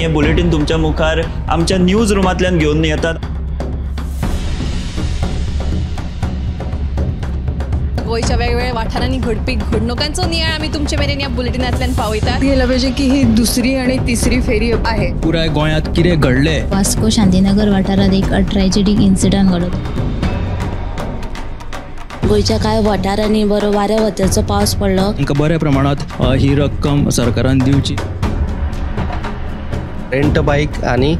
हे बुलेटीन तुमच्या मुखार आमच्या न्यूज रुमांतल्यान घेवन येतात। गोंयच्या वेगवेगळ्या वाठारांनी घडपी घडणुकांचो नियाळ आमी तुमचे मेरेन ह्या बुलेटिनांतल्यान पावयतात। यायला पाहिजे की ही दुसरी आणि तिसरी फेरी आहे। पुराय गोंयांत कितें घडलें। वास्को शांतीनगर वाठारांत एक ट्रॅजेडीक इन्सिडंट घडलो। गोंयच्या कांय वाठारांनी बरो वाऱ्या वताचो पावस पडलो। तांकां बऱ्या प्रमाणांत ही रक्कम सरकारान दिवची। रेंट बाईक आनी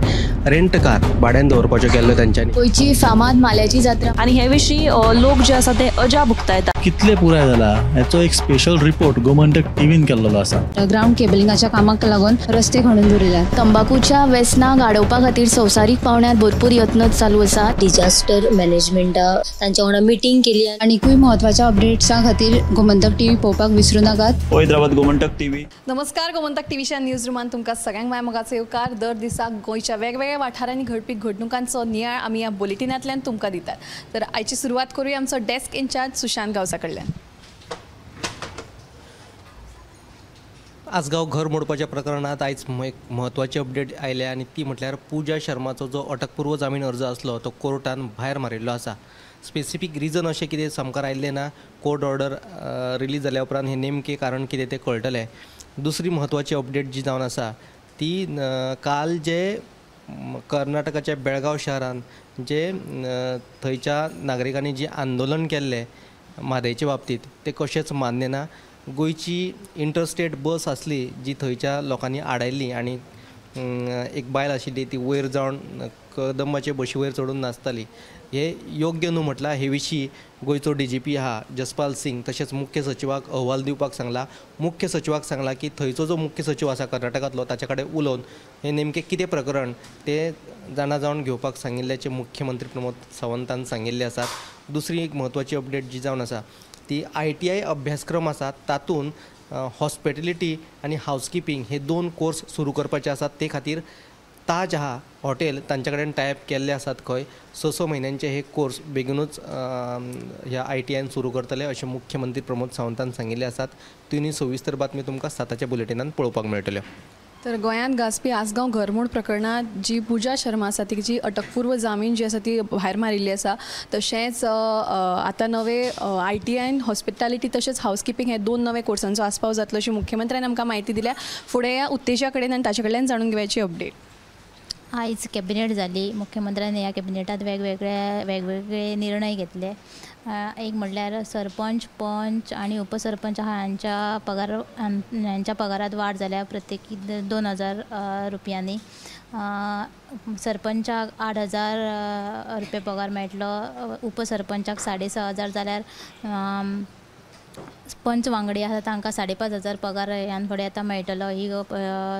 रेंट कार भाड्यान दवरपाच्यो केल्ल्यो तांच्यांनी। गोंयची फामाद माल्याची जात्रा आनी हे विशीं लोक जे आसा ते अजाप उक्तायता। कितले पुराय जाला हेचो एक स्पेशल रिपोर्ट गोमंतक टीव्हीन केल्लो आसा। ग्रावंड केबलिंगाच्या कामाक लागून रस्ते खणून दवरिल्यात। तंबाकूच्या वेसनाक आडोवपा खातीर संवसारीक पावंड्यार भरपूर यत्न चालू आसा। डिजास्टर मॅनेजमेंटा तांच्या वांगडा मिटींग केली। आनीकूय म्हत्वाच्या अपडेट्सां खातीर गोमंतक टीव्ही पळोवपाक विसरू नाकात। हैदराबाद गोमंतक टीव्ही। नमस्कार, गोमंतक टीव्हीच्या न्यूज रुमान तुमकां सगळ्यांक माय मोगाचो येवकार। दर दिसा गोंयच्या वेगवेगळ्या वाठारांनी घडपी घडणुकांचो नियाळ आमी ह्या बुलेटिनांतल्यान तुमकां दितात। तर आयची सुरवात करूया आमचो डेस्क इन्चार्ज सुशांत गांवसा कडल्यान। आसगांव घर मोडपाच्या प्रकरणांत आयज एक म्हत्वाची अपडेट आयल्या आनी ती म्हटल्यार पूजा शर्माचो जो अटकपूर्व जामीन अर्ज आसलो तो कोर्टान भायर मारिल्लो आसा। स्पेसिफीक रिजन अशें कितें सामकार आयिल्लें ना। कोर्ट ऑर्डर रिलीज जाल्या उपरांत हें नेमकें कारण कितें तें कळटलें। दुसरी म्हत्वाची अपडेट जी जावन आसा ती काल जे कर्नाटकाच्या बेळगांव शहरांत जे थंयच्या नागरिकांनी जे आंदोलन केल्लें म्हादयचे बाबतींत तें कशेंच मान्य ना। गोंयची इंटरस्टेट बस आसली जी थंयच्या लोकांनी आडायल्ली आनी एक बायल आशिल्ली ती वयर जावन कदंबाचे बशी वयर चडून नाचताली। हे योग्य न्हू म्हटलां। हे विशीं गोंयचो DGP आहा जसपाल सिंग तशेंच मुख्य सचिवाक अहवाल दिवपाक सांगला। मुख्य सचिवाक सांगला की थंयचो जो मुख्य सचिव आसा कर्नाटकांतलो ताचे कडेन उलोवन हें नेमकें कितें प्रकरण तें जाणा जावन घेवपाक सांगिल्ल्याचें मुख्यमंत्री प्रमोद सावंतान सांगिल्लें आसा। दुसरी एक म्हत्वाची अपडेट जी जावन आसा ती ITI अभ्यासक्रम आसा तातूंत हॉस्पिटॅलिटी आनी हावसकिपींग हे दोन कोर्स सुरू करपाचे आसात। ते खातीर ताज आहा हॉटेल तांच्या कडेन टायप केल्ले आसात खंय 6-6 म्हयन्यांचे हे कोर्स बेगीनूच ह्या ITIन सुरू करतले अशें मुख्यमंत्री प्रमोद सावंतान सांगिल्ले आसात। तिनूय सविस्तर बातमी तुमकां 7च्या बुलेटिनान पळोवपाक मेळटल्यो। तर गोंयांत गाजपी आसगांव घरमोड प्रकरणांत जी पूजा शर्मा आसा तिची अटकपूर्व जामीन जी आसा ती भायर मारिल्ली आसा। तशेंच आतां नवे ITIन हॉस्पिटॅलिटी तशेंच हावसकिपींग हे दोन नवे कोर्सांचो आस्पाव जातलो अशी मुख्यमंत्र्यान आमकां म्हायती दिल्या। फुडें ह्या उत्तेजा कडेन आनी ताचे कडल्यान जाणून घेवपाची अपडेट। आयज कॅबिनेट जाली। मुख्यमंत्र्यान ह्या कॅबिनेटांत वेगवेगळे निर्णय घेतले। एक म्हणल्यार सरपंच, पंच आनी उपसरपंच हांच्या पगारांत वाड जाल्या प्रत्येकी 2000 रुपयांनी। सरपंचाक 8000 रुपया पगार मेळटलो, उपसरपंचाक 6500 जाल्यार पंच वांगडी आसा तांकां 5500 पगार ह्यान फुडें आतां मेळटलो। ही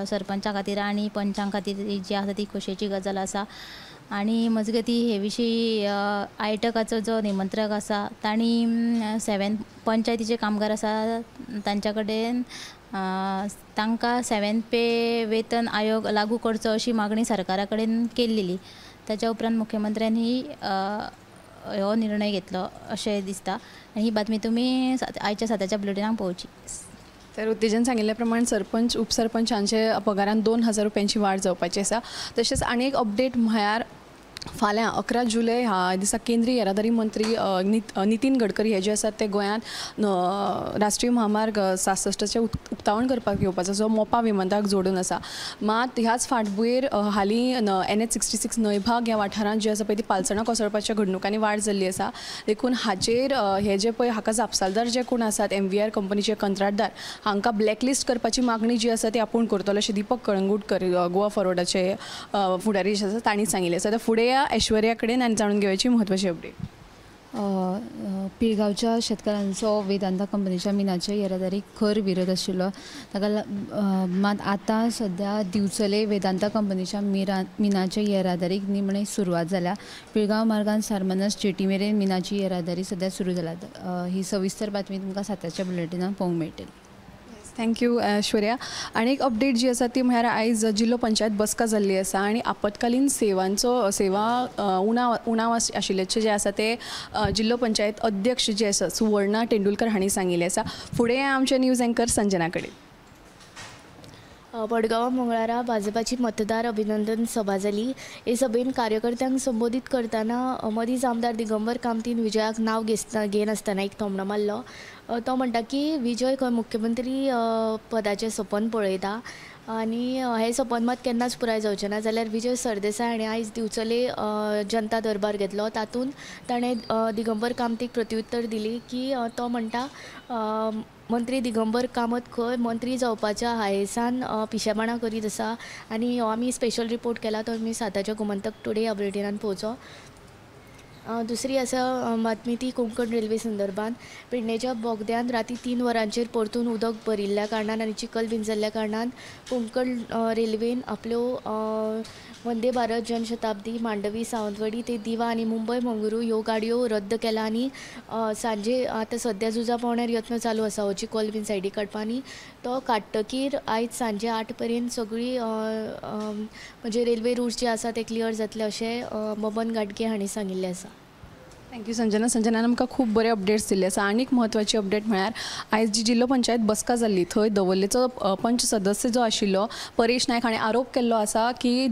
सरपंचा खातीर आनी पंचां खातीर जी आसा ती खोशयेची गजाल आसा। आनी मजगती हे विशीं आयटकाचो जो निमंत्रक आसा तांणी 7 पंचायतीचे कामगार आसा तांच्या कडेन तांकां 7 पे वेतन आयोग लागू करचो अशी मागणी सरकारा कडेन केल्ली। ताच्या उपरांत मुख्यमंत्र्यांनी हो निर्णय घेतलो अशें दिसता। ही बातमी तुमी आयच्या 7च्या बुलेटिनाक पळोवची। तर उत्तेजन सांगिल्ल्या प्रमाण सरपंच, उपसरपंच हांचे पगारान 2000 रुपयांची वाड जावपाची आसा। तशेंच आनी एक अपडेट म्हळ्यार फाल्यां 11 जुलय ह्या दिसा केंद्रीय येरादारी मंत्री नितीन गडकरी हे जे आसात ते गोंयांत राष्ट्रीय म्हामार्ग 66चें उक्तावण करपाक येवपाचो जो मोपा विमानतळाक जोडून आसा। मात ह्याच फाटभुंयेर हालीं NH 66 न्हंयभाग ह्या वाठारांत जी आसा पळय ती पालसणां कोसळपाच्या घडणुकांनी वाड जाल्ली आसा। देखून हाचेर हे जे पळय हाका जापसालदार जे कोण आसात MVR कंपनीचे कंत्राटदार हांकां ब्लॅकलिस्ट करपाची मागणी जी आसा ती आपूण करतलो अशें दीपक कळंगूटकर गोवा फॉरवर्डाचे फुडारी जे आसा तांणी सांगिल्लें आसा। तर फुडें ऐश्वर्या कडेन आनी जाणून घेवपाची म्हत्वाची अपडेट। पिळगांवच्या शेतकारांचो वेदांता कंपनीच्या मिनाच्या येरादारीक खर विरोध आशिल्लो। ताका मात आतां सद्या दिवचले वेदांता कंपनीच्या मिनाच्या येरादारीक निमणे सुरवात जाल्या। पिळगांव मार्गान सारमानस जेटी मेरेन मिनाची येरादारी सद्या सुरू जाल्या। ही सविस्तर बातमी तुमकां 7च्या बुलेटिनान पळोवंक मेळटली। Thank you Aishwarya. आनी एक अपडेट जी आसा ती म्हळ्यार आयज जिल्लो पंचायत बसका जाल्ली आसा आनी आपत्कालीन सेवांचो सेवा उणाव आशिल्ल्याचें जें आसा ते जिल्लो पंचायत अध्यक्ष जे आसा सुवर्णा तेंडुलकर हांणी सांगिल्लें आसा। फुडें आमचे न्यूज एंकर संजना कडेन। मडगांवां मंगळारा भाजपाची मतदार अभिनंदन सभा जाली. हे सभेन कार्यकर्त्यांक संबोधीत करतना मदींच आमदार दिगंबर कामतीन विजयाक नांव घेनासतना एक थोमणो मारलो. तो म्हणटा की विजय खंय मुख्यमंत्री पदाचें सपन पळयता आनी हें सपन मात केन्नाच पुराय जावचें ना. जाल्यार विजय सरदेसाय हाणें आयज दिवचले जनता दरबार घेतलो, तातूंत ताणें दिगंबर कामतीक प्रत्युत्तर दिली की तो म्हणटा मंत्री दिगंबर कामत खंय मंत्री जावपाच्या हायेसान पिशेपणां करीत आसा आनी हो आमी स्पेशल रिपोर्ट केला तो आमी साताच्या गोमंतक टुडे ह्या बुलेटिनान पळोवचो. दुसरी आसा बातमी ती कोंकण रेल्वे संदर्भात. पेडणेच्या बोगद्यान राती 3 वरांचेर परतून उदक भरिल्ल्या कारणान आनी चिखल बीन जाल्ल्या कारणान कोंकण रेल्वेन आपल्यो वंदे भारत, जनशताब्दी, मांडवी, सावंतवाडी ते दिवा आनी मुंबय मंगळूर ह्यो गाडयो रद्द केला आनी सांजे आतां सद्या झुजा पावण्यार यत्न चालू आसा हो चिखल बीन सायडीक काडपा आनी तो काडटकीर आयज सांजे 8 पर्यंत सगळी म्हणजे रेल्वे रूट्स जे आसा ते क्लियर जातले अशें बबन गाडगे हांणी सांगिल्लें आसा. Thank you Sanjana. संजनान आमकां खूब बरे अपडेट्स दिल्ले आसा. आनीक म्हत्वाची अपडेट म्हळ्यार आयज जी जिल्लो पंचायत बसका जाल्ली थंय दवर्लेचो पंच सदस्य जो आशिल्लो परेश नायक हाणें आरोप केल्लो आसा की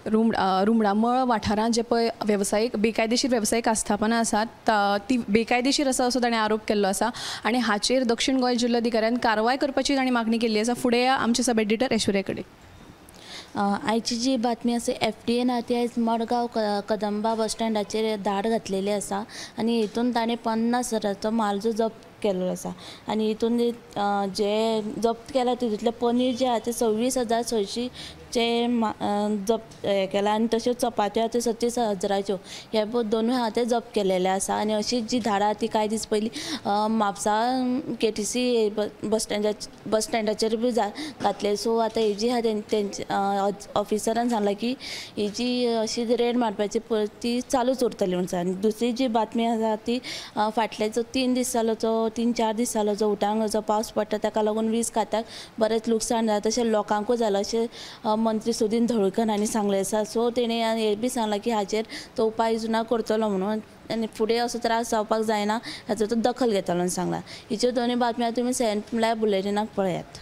रुमडामळ वाठारांत जे पळय वेवसायीक बेकायदेशीर वेवसायीक आस्थापनां आसात ती बेकायदेशीर आसा असो ताणें आरोप केल्लो आसा आनी हाचेर दक्षिण गोंय जिल्लोधिकाऱ्यान कारवाय करपाची ताणें मागणी केल्ली आसा. फुडें आमचे सब एडिटर ऐश्वर्या कडेन. आयची जी बातमी आसा एफडीएन आहा ती आयज मडगांव कदंबा बस स्टँडाचेर धाड घातलेली आसा आनी हितून ताणें 50 हजाराचो माल जो जप्त केल्लो आसा आनी हितून जे जप्त केला तितूंतलें पनीर जें आहा तें 26,600 जप्त हें केलां आनी तश्यो चपात्यो आहा त्यो 37,000च्यो हे दोनूय आहा ते जप्त केलेले आसा. आनी अशीच जी धाडां आहा ती कांय दीस पयलीं म्हापसा केटीसी बस स्टँडाचेर बी घातले. सो आतां ही जी आहा तेंचे ऑफिसरान सांगलां की ही जी अशी रेड मारपाची ती चालूच उरतली म्हणून. आनी दुसरी जी बातमी आसा ती फाटले जो 3 दीस जालो जो 3-4 दीस जालो जो उटांगाचो पावस पडटा ताका लागून वीज खात्याक बरेंच लुकसाण जालां तशें लोकांकूय जालां अशें मंत्री सुदीन ढवळीकर हांणी सांगलें आसा. सो तेणें हें बी सांगलां की हाचेर तो उपाय योजना करतलो म्हणून आनी फुडें असो त्रास जावपाक जायना हाचो तो दखल घेतलो म्हणून सांगलां. हिच्यो दोनूय बातम्यो तुमी 7 लायव्ह बुलेटिनाक पळयात.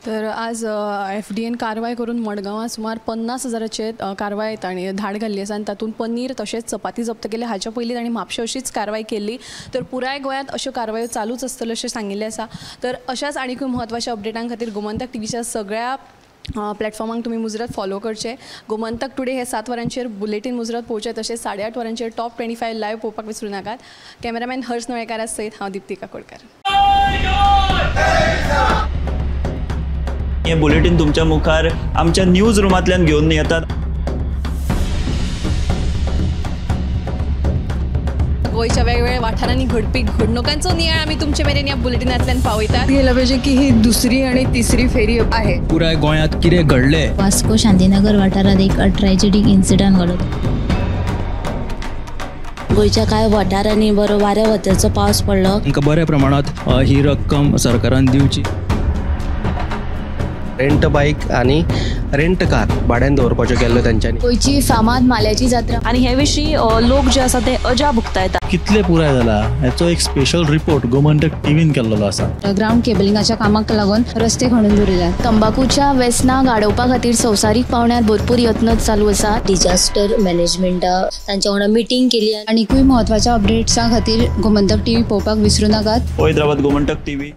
तर आज एफडीएन कारवाय करून मडगांवां सुमार 50,000चे कारवाय तांणी धाड घाल्ली आसा आनी तातूंत पनीर तशेंच चपाती जप्त केली. हाच्या पयलीं तांणी म्हापशें अशीच कारवाय केल्ली. तर पुराय गोंयांत अश्यो कारवायो चालूच आसतल्यो अशें सांगिल्लें आसा. तर अशाच आनीकूय म्हत्वाच्या अपडेटां खातीर गोमंतक टीव्हीच्या सगळ्या प्लॅटफॉर्मांक तुमी मुजरत फॉलो करचे. गोमंतक टुडे हे 7 वरांचेर बुलेटीन मुजरत पळोवचें तशेंच 8:30 वरांचेर टॉप 25 लायव्ह पळोवपाक विसरूं नाकात. कॅमेरामॅन हर्ष नोयेकारा सयत हांव दीप्ती काकोडकर. हे बुलेटीन तुमच्या मुखार आमच्या न्यूज रुमांतल्यान घेवन येतात. गोंयच्या वेगवेगळ्या वाठारांनी घडपी घडणुकांचो नियाळ आमी तुमचे मेरेन ह्या बुलेटिनांतल्यान पावयतात. गेला पाहिजे की ही दुसरी आणि तिसरी फेरी आहे. पुराय गोंयांत कितें घडलें. वास्को शांतीनगर वाठारांत एक ट्रॅजेडीक इन्सिडंट घडलो. गोंयच्या कांय वाठारांनी बरो वाऱ्या वताचो पावस पडलो. तांकां बऱ्या प्रमाणांत ही रक्कम सरकारान दिवची. रेंट बायक आनी रेंट कार भाड्यान दवरपाच्यो केल्ल्यो तेंच्यांनी. गोंयची फामाद माल्याची जात्रा आनी हे विशीं लोक जे आसा ते अजाप उक्तायता. कितले पुराय जाला हेचो एक स्पेशल रिपोर्ट गोमंतक टीव्हीन केल्लो आसा. ग्रावंड केबलिंगाच्या कामाक लागून रस्ते खणून दवरिल्यात. तंबाकूच्या वेसनाक आडोवपा खातीर संवसारीक पावंड्यार भरपूर यत्न चालू आसा. डिजास्टर मॅनेजमेंटा तांच्या वांगडा मिटींग केली. आनीकूय म्हत्वाच्या अपडेट्सां खातीर गोमंतक टीव्ही पळोवपाक विसरूं नाकात. पळयत रावात गोमंतक टीव्ही.